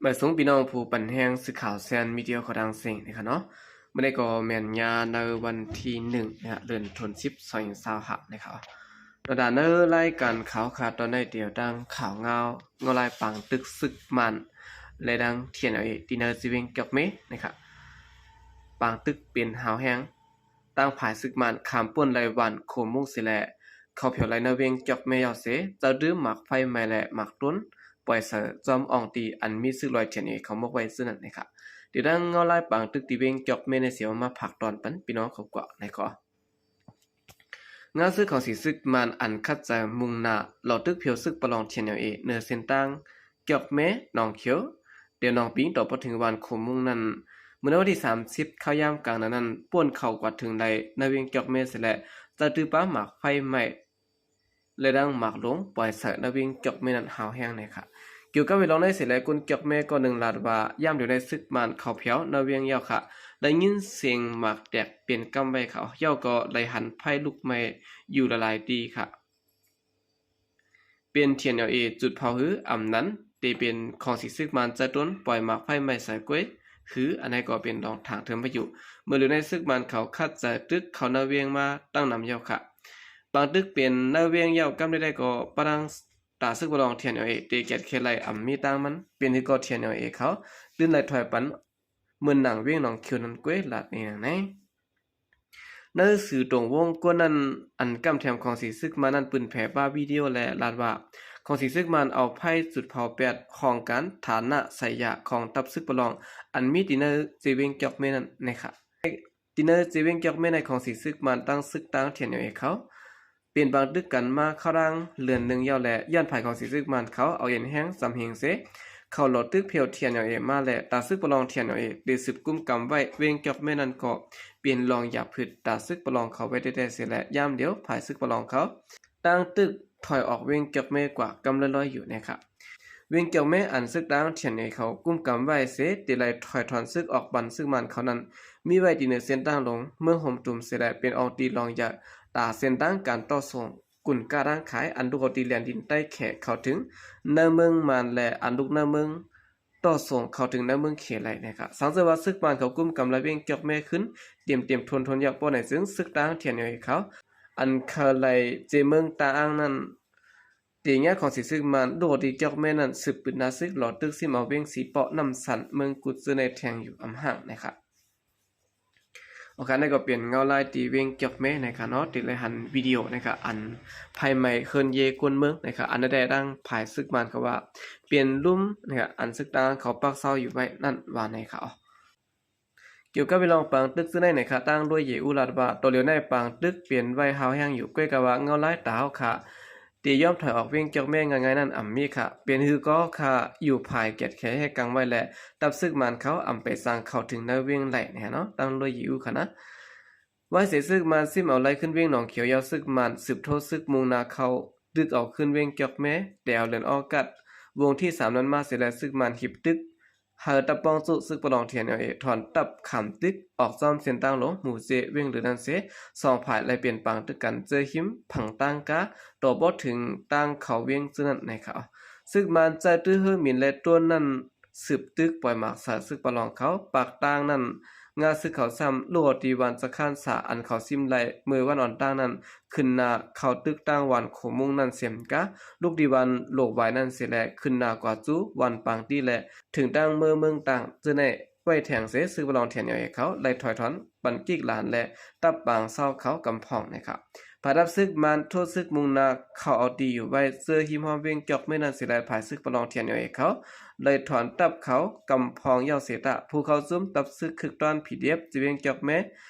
ໄປສົ່ງພີ່ນ້ອງຜູ້ປັນແຮງສື່ຂ່າວແຊນມີເດຍຂອງທາງເສັງນະຄະເນາະ. ມື້ນີ້ກໍແມ່ນຍາມໃນວັນທີໜຶ່ງນະ ເດືອນ ສິບ ສອງພັນຊາວຫ້ານະຄະ. ຕໍ່ໜ້າໃນລາຍການຂ່າວຂະ ຕອນນີ້ດຽວຕັ້ງຂ່າວເງົາ ເງົາລາຍປາງຕຶກສຶກມານ ແລະ ດັ່ງ ທີເອັນແອລເອ ທີ່ໃນເຂດແຂວງຈອກເມນະຄະ. ປາງຕຶກເປັນຮາວແຮງ ຕັ້ງຝ່າຍສຶກມານຂ້າມປ່ວນໄລວານໂຄມຸງເສແລະ ເຂົ້າແຖວໄລໃນແຂວງຈອກເມເຍົາເສ ເຈົ້າດື້ໝາກໄຟໄໝ້ແລະໝາກຕົ້ນ ປ່ອຍໃສ່ຈອມອ່ອງຕີອັນມີຊື່ລອຍ ທີເອັນແອລເອ ເຂົາໝົກໄວ້ຊື່ນັ້ນນະຄະ. ດຽວດັ່ງເງົາລາຍປາງຕຶກທີ່ແຂວງຈອກເມໃນເສວມາຝາກຕອນປັນພີ່ນ້ອງເຂົາກວ່ານະຄະ. ງານຊື້ຂອງສີສຶກມານອັນຂັດໃຈມຸ່ງໜ້າ ຫຼໍ້ຕຶກແຖວສຶກປະລອງ ທີເອັນແອລເອ ເນີເສັ້ນທາງ ຈອກເມ ໜອງຂຽວ ແຖວໜອງປິງ ຕໍ່ໄປເຖິງວານໂຄມຸງນັ້ນ ມື້ວັນທີສາມສິບ ເຂົ້າຍາມກາງເດືອນນັ້ນ ປ່ວນເຂົ້າກວາດເຖິງໄລໃນແຂວງຈອກເມເສແລະ ເຈົ້າຕື້ປາໝາກໄຟໄໝ້ ແລະ ດັ່ງໝາກຫຼົງ ປ່ອຍໃສ່ໃນແຂວງຈອກເມນັ້ນຮາວແຮງນະຄະ. ກ່ຽວກັບເລື່ອງນີ້ເສແລະ ຄົນຈອກເມຄົນໜຶ່ງລາດວ່າ ຍາມດຽວໃນສຶກມານເຂົ້າແຖວໃນແຂວງເຍົາຄະ ໄດ້ຍິນສຽງໝາກແຕກເປັນກຳໄວ້ເຂົາ ເຍົາກໍໄດ້ຫັນໄຟລຸກໄໝ້ຢູ່ຫຼາຍໆທີ່ຄະ. ເປັນ ທີເອັນແອລເອ ຈຸດເຜົາ ຫຼື ອຳນັ້ນເຕເປັນຂອງສີສຶກມານໃຈຕົ້ນປ່ອຍໝາກໄຟໄໝ້ໃສ່ກ້ວຍ ຫຼື ອັນໃດກໍເປັນລອງຖາມເຖິງໄວ້ຢູ່. ເມື່ອເລື່ອງໃນສຶກມານເຂົາຂັດໃຈຕຶກເຂົ້າໃນແຂວງມາຕັ້ງນານເຍົາຄະ. ບາງຕຶກເປັນໃນແຂວງເຍົາ ກຳໄດ້ໄດ້ກໍປະດັງຕາຊຶກປະລອງ ທີເອັນແອລເອ ເຕແກດແຄໄລອຳມີຕາງມັນ ເປັນຄືກໍ ທີເອັນແອລເອ ເຂົາຕື່ນໄລ່ຖອຍປັນ ເໝືອນໜັງແຂວງໜອງຂຽວນັ້ນກ້ວຍ ລາດນີ້ນະ. ໃນສື່ຕົງວົງກ້ວນນັ້ນ ອັນກຳແຖມຂອງສີສຶກມານນັ້ນ ປືນແຜ່ບ້າວິດີໂອ ແລະ ລາດວ່າ ຂອງສີສຶກມານເອົາໄຟຈຸດເຜົາແປດຫ້ອງການຖານະໄສຍາຂອງທັບຊຶກປະລອງ ອັນມີທີ່ໃນເຂວງຈອກເມນັ້ນນະຄະ. ທີ່ໃນເຂວງຈອກເມໃນຂອງສີຊຶກມານ ຕັ້ງຊຶກຕາງ ທີເອັນແອລເອ ເຂົາ ເປັນບາງຕຶກກັນມາເຂົ້າດາງເດືອນໜຶ່ງເຍົາແລະ ຍ້ອນຝ່າຍຂອງສີຊຶກມານເຂົາເອົາເອັນແຮງສຳເຮງເສ ເຂົາຫຼໍ້ຕຶກແຖວ ທີເອັນແອລເອ ມາແລະ ຕາຊຶກປະລອງ ທີເອັນແອລເອ ໄດ້ສືບກຸມກຳໄວ້ແຂວງຈອກເມນັ້ນກໍເປັນລອງຢາບຜຶດຕາຊຶກປະລອງເຂົາໄວ້ແທ້ໆເສແລະ ຍາມດຽວຝ່າຍຊຶກປະລອງເຂົາ ຕັ້ງຕຶກຖອຍອອກແຂວງຈອກເມກວ່າກຳລອຍໆຢູ່ນະຄະ. ແຂວງຈອກເມອັນຊຶກຕາງ ທີເອັນເອ ເຂົາກຸມກຳໄວ້ເສ ເຕໄລ່ຖອຍຖອນຊຶກອອກ ບັ້ນຊຶກມານເຂົານັ້ນ ມີໄວ້ທີ່ເນີເສັ້ນທາງຫຼົງເມືອງຫົມຕຸມເສ ແລະ ເປັນອ່ອງຕີລອງຢາກຕາເສັ້ນທາງການຕໍ່ສົ່ງກຸນຄ້າທາງຂາຍ ອັນລຸກເອົາທີ່ແດນດິນໃຕ້ແຂກເຂົ້າເຖິງໃນເມືອງມານ ແລະ ອັນລຸກໃນເມືອງຕໍ່ສົ່ງເຂົ້າເຖິງໃນເມືອງເຂດໄລນະຄະ. ສັງເສຍວ່າຊຶກມານເຂົາກຸມກຳລະແຂວງຈອກເມຂຶ້ນເຕັມໆທົນໆ ຢ່າງປານໃດ ຊຶ່ງຊຶກຕາງ ທີເອັນແອລເອ ເຂົາ ອັນເຄີຍໄລ່ເຈເມືອງຕາອ່າງນັ້ນ ເຕຍາຂອງສີຊຶກມານ ລູກອອກຕີຈອກແມ່ນັ້ນ ສືບປືນໜ້າຊຶກ ຫຼໍ່ຕຶກຊິມເອົາແຂວງສີເປາະ ນ້ຳສັນ ເມືອງກຸດ ເຈີໃນແທງຢູ່ອຳຫ່າງນະຄະ. ໂອເຄ ນັ້ນກໍເປັນເງົາລາຍທີ່ແຂວງຈອກແມ່ນະຄະເນາະ ທີ່ໄດ້ຫັນວິດີໂອນະຄະ ອັນໄຟໄໝ້ເຮືອນເຢຄົນເມືອງນະຄະ ອັນໃດໆ ທາງຝ່າຍຊຶກມານກໍວ່າເປັນລຸ່ມນະຄະ ອັນຊຶກຕາງເຂົາປັກເຊົາຢູ່ໄວ້ນັ້ນວ່ານະຄະ. ກ່ຽວກັບເລື່ອງປາງຕຶກຊື່ໃນນະຄະ ທາງດ້ວຍເຢອູລາດວ່າ ຕໍ່ຫຼຽວໃນປາງຕຶກເປັນໄວຮາວແຮງຢູ່ ກ້ວຍກະວ່າເງົາລາຍຕາເຮົາຄະ ທີ່ຍອມຖອຍອອກແຂວງຈອກແມ່ງ່າຍໆນັ້ນອຳມີຄະ ເປັນຄືກໍຄະຢູ່ພາຍແກດແຂແຮກກັງໄວ້ ແລະ ທັບຊຶກມານເຂົາອຳໄປສັງເຂົ້າເຖິງໃນແຂວງໄລນະເນາະ ທາງດ້ວຍເຢອູຄະນະ. ວາຍເສຊຶກມານຊິມເອົາໄລຂຶ້ນແຂວງໜອງຂຽວ ຍາວຊຶກມານສືບໂທຊຶກມຸ່ງໜ້າເຂົ້າຕຶກເອົາຂຶ້ນແຂວງຈອກແມ່ ແຕ່ເອົາເດືອນອອກກັດວົງທີສາມນັ້ນມາເສ ແລະ ຊຶກມານຮີບຕຶກ ໃຫ້ຕັບປ້ອງສູ້ຊຶກປະລອງ ທີເອັນແອລເອ ຖອນທັບຂ້າມຕຶກອອກຈອກເສັ້ນທາງຫຼວງໝູ່ເຈ ແຂວງເລີນັ້ນເສ ສອງຝ່າຍໄດ້ເປັນປາງຕຶກກັນເຈີຫິມຜັງຕາງກາ ຕໍ່ບໍ່ເຖິງທາງເຂົ້າແຂວງເຈີນັ້ນນະຄະ. ຊຶກມານໃຊ້ຕື້ເຮີມິນ ແລະ ໂດຣນນັ້ນສືບຕຶກປ່ອຍໝາກໃສ່ຊຶກປະລອງເຂົາ ປາກທາງນັ້ນ ງາຊຶກເຂົາຊ້ຳ ລູກອອກຕີວັນຈະຄານສາ ອັນເຂົາຊິມໄລ່ເມື່ອວັນອ່ອນຕາງນັ້ນ ຂຶ້ນໜ້າເຂົ້າຕຶກທາງວັນໂຄມຸງນັ້ນເສມກາ ລູກຕີວັນໂລກວາຍນັ້ນເສ ແລະ ຂຶ້ນໜ້າກວ່າຈູ່ວັນປາງຕີ ແລະ ເຖິງຕັ້ງເມືອເມືອງຕ່າງເຈີໃນໄວ້ແທງເສ ຊຶກປະລອງ ທີເອັນແອລເອ ເຂົາໄດ້ຖອຍຖອນບັນກິກຫຼານ ແລະ ຕັບປາງເຊົາເຂົາກຳພອງນະຄະ. ຝ່າຍທັບຊຶກມານໂທຊຶກມຸ່ງໜ້າເຂົ້າເອົາຕີຢູ່ໄວ້ເຈີຫິມຮ່ອມແຂວງຈອກແມ່ນັ້ນເສ ແລະ ຝ່າຍຊຶກປະລອງ ທີເອັນແອລເອ ເຂົາໄດ້ຖອນທັບເຂົາກຳພອງເຍົາເສຕະ ຜູ້ເຂົ້າຊຸມທັບຊຶກຄຶກຕ້ອນ ພີດີເອັຟ ຈາກແຂວງຈອກແມ່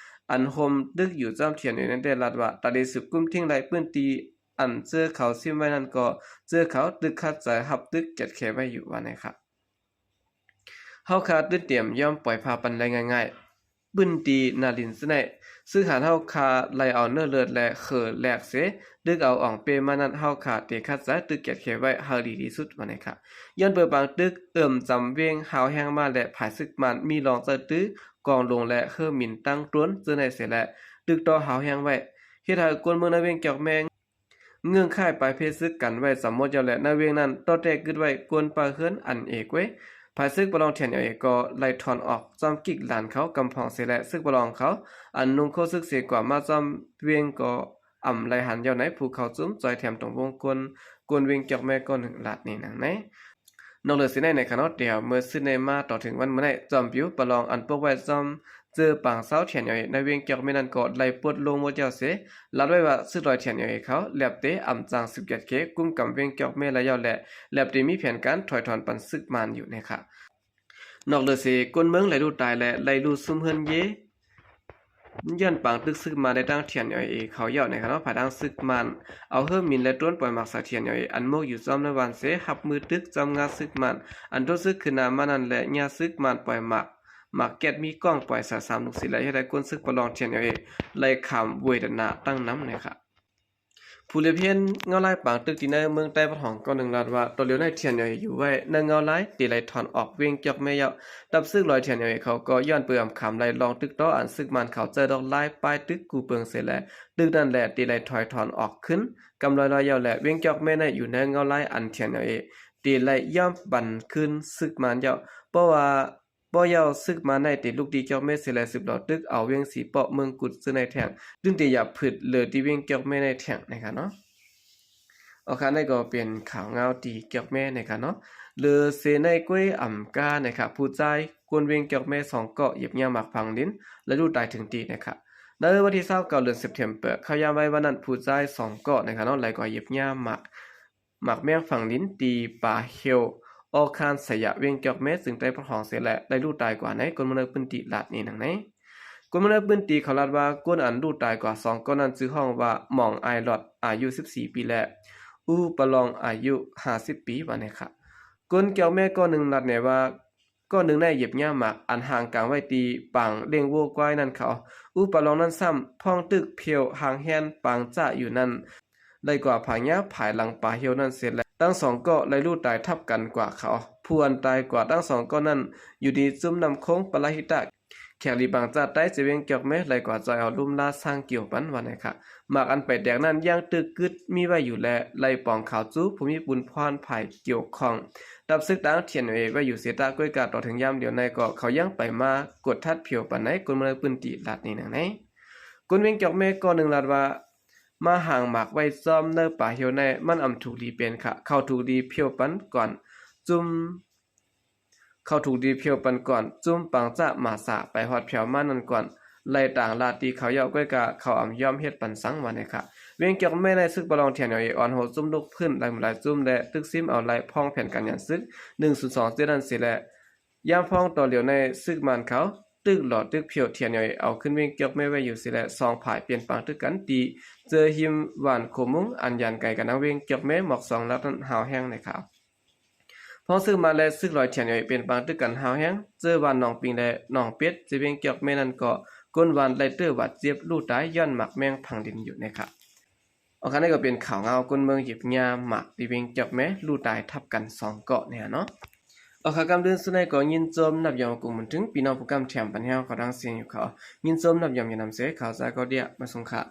ອັນໂຮມຕຶກຢູ່ຈອມ ທີເອັນແອລເອ ນັ້ນໄດ້ລາດວ່າ ຕາໄດ້ສືບກຸມເທັງໄລ່ພື້ນທີ່ ອັນເຈີເຂົາຊິມໄວ້ນັ້ນກໍເຈີເຂົາຕຶກຂັດໃຈຮັບຕຶກແກດແຂໄວ້ຢູ່ວ່ານະຄະ. ເຮົາຄາຕື່ນຕຽມ ຍອມປ່ອຍພາປັນໄດ້ງ່າຍໆ ປືນຕີນາລິນຊະໄນ ຊຶກຫານເຮົາຄາໄລ່ເອົາເນື້ອເລືອດ ແລະ ເຂີແຫຼກເສ ດຶກເອົາອອງເປ້ມານັ້ນ ເຮົາຄາເຕຂັດໃຈຕຶກແກດແຂໄວ້ໃຫ້ດີທີ່ສຸດວ່ານະຄະ. ຍ້ອນເປີປາງຕຶກເອີ່ມຈຳແຫວ່ງຮາວແຮງມາ ແລະ ຝ່າຍຊຶກມານມີລອງໃຊ້ຕື້ກອງຫຼວງ ແລະ ເຮີມິນຕັ້ງໂດຣນເຈີໃນເສ ແລະ ຕຶກຕໍ່ຮາວແຮງໄວ້ ເຮັດໃຫ້ຄົນເມືອງໃນແຫວງຈອກແມ່ ເງື່ອນໄຂປາຍເພຊຶກກັນໄວ້ຈຳໝົດເຈົ້າ ແລະ ໃນແຫວງນັ້ນຕໍ່ແຕ່ກຶດໄວ້ກວນປ່າເຮືອນອັນເອກເວຍ ຝ່າຍຊຶກປະລອງ TNLA ກໍໄລ່ຖອນອອກຈອມກິກລານເຂົາກຳພອງເສຍ ແລະ ຊຶກປະລອງເຂົາ ອັນນຸ່ງໂຄຊຶກເສກວາມມາຈອມວຽງກໍອຳໄລ່ຫັນເຍົາໃນຜູ້ເຂົ້າຊຸມຈ່ອຍແຖມຕົງວົງກົນ ກວນວຽງຈອກແມ້ ກໍໜຶ່ງລາດນີ້ໜັງໃນ. ນອກເຫຼືອເສຍໃນໃນຂະນະດຽວ ເມື່ອຊືດໃນມາຕໍ່ເຖິງວັນມື້ໃນ ຈອມປິວປະລອງອັນປົກໄວ້ຈອມເຈີປາງຊາວ TNLA ໃນວຽງຈອກແມ້ນັ້ນກໍໄດ້ປົດລົງໝົດແລ້ວເສຍ ລາດໄວ້ວ່າຊຶກລອຍ TNLA ເຂົາແລບເຕະອຳຈັ່ງສິບເຈັດເຄ ກຸມກຳວຽງຈອກແມ້ໄດ້ແລ້ວ ແລະ ແລບເຕະມີແຜນການຖອຍຖອນປັນຊຶກມານຢູ່ໃນຂະ ນອກເຫຼືອເສຍ ຄົນເມືອງໄລ່ລູ້ຕາຍ ແລະ ໄລ່ລູ້ຊຸມເຮືອນເຢ ຍ້ອນປາງຕຶກຊຶກມານໄດ້ຕັ້ງ TNLA ເຂົາເຍົາໃນຂະນະ ພາຍທາງຊຶກມານ ເອົາເຮີມິນ ແລະ ໂດຣນປ່ອຍໝາກສາຍ TNLA ອັນໝົກຢູ່ຈອມໃນວານເສ ຮັບມືຕຶກຈອມງາຊຶກມານ ອັນໂຕຊຶກຄືນນາມານັ້ນ ແລະ ຍາຊຶກມານປ່ອຍໝາກ ໝາກແກັດມີກ້ອງປ່ອຍສາຍສາມລູກເສຍ ແລະ ເຮັດໃຫ້ຄົນຊຶກປະລອງ TNLA ໄລ່ຂາມເວຍດະນາຕັ້ງນຳໃນຂະ ຜູ້ລຽບເຫັນເງົາລາຍປາງຕຶກທີ່ໃນເມືອງໃຕ້ປະທ້ອງກ້ອນໜຶ່ງລາດວ່າ ຕໍ່ຫຼຽວໃນ TNLA ຢູ່ໄວ້ໃນເງົາລາຍ ທີ່ໄລ່ຖອນອອກວຽງຈອກແມ້ເຍົາ ຕັບຊຶກລອຍ TNLA ເຂົາກໍຍ້ອນເປີອຳຄາມໄລ່ລອງຕຶກຕໍ່ ອັນຊຶກມານເຂົາເຈີດອກລາຍປ້າຍຕຶກກູເປິງເສຍ ແລະ ຕຶກນັ້ນແຫຼະ ທີ່ໄລ່ຖອຍຖອນອອກຄືນກຳລອຍໆເຍົາ ແລະ ວຽງຈອກແມ້ໃນຢູ່ໃນເງົາລາຍ ອັນ TNLA ທີ່ໄລ່ຍອມປັນຄືນຊຶກມານເຍົາ ເພາະວ່າ ບໍ່ເຍົາຊຶກມານໃນເຕະລຸກຕີຈອກແມ້ເສຍ ແລະ ສືບຫຼໍ່ຕຶກເອົາວຽງສີເປາະເມືອງກຸດເຈີໃນແທ່ງ ດຶງເຕະຢາບຜືດເຫຼືອທີ່ວຽງຈອກແມ້ໃນແທ່ງໃນຂະເນາະ. ເອົາຂະ ໃນກໍເປັນຂ່າວງາວທີ່ຈອກແມ້ໃນຂະເນາະ ເຫຼືອເສຍໃນກ້ວຍອຳກາໃນຂະ ຜູ້ຊາຍກວນວຽງຈອກແມ້ສອງເກາະ ຫຍິບຫຍ້າໝາກຝັງດິນ ແລະ ລູກຕາຍເຖິງທີ່ໃນຂະ ໃນວັນທີຊາວເກົ້າ ເດືອນ September ເຂົ້າຍາມໄວວານນັ້ນ ຜູ້ຊາຍສອງເກາະໃນຂະເນາະ ໄລ່ກວ່າຫຍິບຫຍ້າໝາກ ໝາກແມງຝັງດິນ ທີ່ປ່າເຫວ ອອກຄານໄຊຍະ ວຽງຈອກແມ້ ເຊິ່ງໄດ້ປະທ້ອງເສຍ ແລະ ໄດ້ລູກຕາຍກວ່າໃນ ຄົນເມືອງໃນພື້ນທີ່ລາດນີ້ໜັງໃນ. ຄົນເມືອງໃນພື້ນທີ່ເຂົາລາດວ່າ ຄົນອັນລູກຕາຍກວ່າສອງຄົນນັ້ນ ຊື່ຮ້ອງວ່າ ໝອງອາຍລອດ ອາຍຸສິບສີ່ປີ ແລະ ອູປະລອງ ອາຍຸຫ້າສິບປີ ວ່າໃນຂະ ຄົນຈອກແມ້ກ້ອນໜຶ່ງລາດແນວ່າ ກ້ອນໜຶ່ງໃນຫຍິບຫຍ້າໝາກ ອັນຫາງກາງໄວ້ທີ່ປາງລ້ຽງງົວຄວາຍນັ້ນເຂົາ ອູປະລອງນັ້ນຊ້ຳ ພ້ອງຕຶກເພວຫາງແຮນປາງຈະຢູ່ນັ້ນ ໄດ້ກວ່າຜາຍຍາວພາຍຫຼັງປ່າເຫວນັ້ນເສຍ ແລະ ທັງສອງເກາະໄດ້ລູກຕາຍທັບກັນກວ່າເຂົາ ຜູ້ອັນຕາຍກວ່າທັງສອງເກາະນັ້ນ ຢູ່ທີ່ຊຸມນ້ຳຄົງປະລະຫິຕະ ແຂກລີບາງຈາດໃຕ້ ເຈວຽງຈອກແມ້ ໄດ້ກວ່າຈ່ອຍເອົາລຸ່ມລາຊ້າງກ່ຽວປັນ ວ່າໃນຂະ ໝາກອັນໄປແຕກນັ້ນຍັງຕຶກກຶດມີໄວ້ຢູ່ ແລະ ໄດ້ປອງຂ່າວສູ່ຜູ້ມີບຸນພອນຝ່າຍກ່ຽວຂ້ອງ ຕັບຊຶກຕາງ TNLA ໄວ້ຢູ່ເສຍຕາ ກ້ວຍກາຕໍ່ເຖິງຍາມດຽວໃນກໍເຂົາຍັງໄປມາກົດທັດເພວປານໃດ ຄົນເມືອງໃນພື້ນທີ່ລາດນີ້ໜັງໃນ. ຄົນວຽງຈອກແມ້ກ້ອນໜຶ່ງລາດວ່າ ມາຫາງໝາກໄວ້ຊ້ອມໃນປ່າເຫວໃນ ມັນອຳຖືກດີເປັນຂະ ເຂົາຖືກດີເພວປັນກ່ອນ ຈຸ່ມ ເຂົາຖືກດີເພວປັນກ່ອນ ຈຸ່ມປາງຈະມາສາ ໄປຮອດແຜວມານັ້ນກ່ອນ ໄລ່ຕາງລາດຕີເຂົາເຍົາ ກ້ວຍກາເຂົາອຳຍອມເຮັດປັນສັງ ວ່າໃນຂະ ວຽງຈອກແມ້ໃນ ຊຶກປະລອງ TNLA ອ່ອນໂຫດຊຸມລຸກຂຶ້ນຫຼາຍໝູ່ຫຼາຍຈຸ່ມ ແລະ ຕຶກຊິມເອົາໄລ່ພ້ອງແຜນການຍານຊຶກ ໜຶ່ງສູນສອງເຈັດ ນັ້ນເສຍ ແລະ ຍາມພ້ອງຕໍ່ຫຼຽວໃນ ຊຶກມານເຂົາຕຶກຫຼໍ່ຕຶກເພວ TNLA ເອົາຂຶ້ນວຽງຈອກແມ້ໄວ້ຢູ່ເສຍ ແລະ ສອງຝ່າຍປ່ຽນປາງຕຶກກັນ ທີ່ເຈີຫິມຫວ່ານໂຄມຸງ ອັນຢ່າງໄກກັນນຳວຽງຈອກແມ້ໝອກສອງຫຼັກນັ້ນ ຮ້າວແຮງໃນຂະ ພ້ອມຊຶກມານ ແລະ ຊຶກລອຍ TNLA ປ່ຽນປາງຕຶກກັນຮ້າວແຮງ ເຈີຫວ່ານໜອງປິງ ແລະ ໜອງເປັດ ເຈວຽງຈອກແມ່ນັ້ນກໍ ຄົນຫວ່ານໄດ້ເຕີບາດເຈັບ ລູກຕາຍຍ້ອນໝາກແມງຝັງດິນຢູ່ໃນຂະ. ເອົາຂະ ນັ້ນກໍເປັນຂ່າວງາວຄົນເມືອງຫຍິບຫຍ້າໝາກທີ່ວຽງຈອກແມ້ ລູກຕາຍທັບກັນສອງເກາະນີ້ເນາະ. ເອົາຂະ ກ່ອນອື່ນສຸດໃດກໍຍິນຊົມນັບຢອມ ຂອບຄຸນເຖິງພີ່ນ້ອງຜູ້ກຳແຖມປັນແຮງເຂົ້າທາງເສຍງຢູ່ເຂົາ ຍິນຊົມນັບຢອມຢ່ານຳເສ ຂ່າວສາເກົາເດຍ ມາສົ່ງຂະ.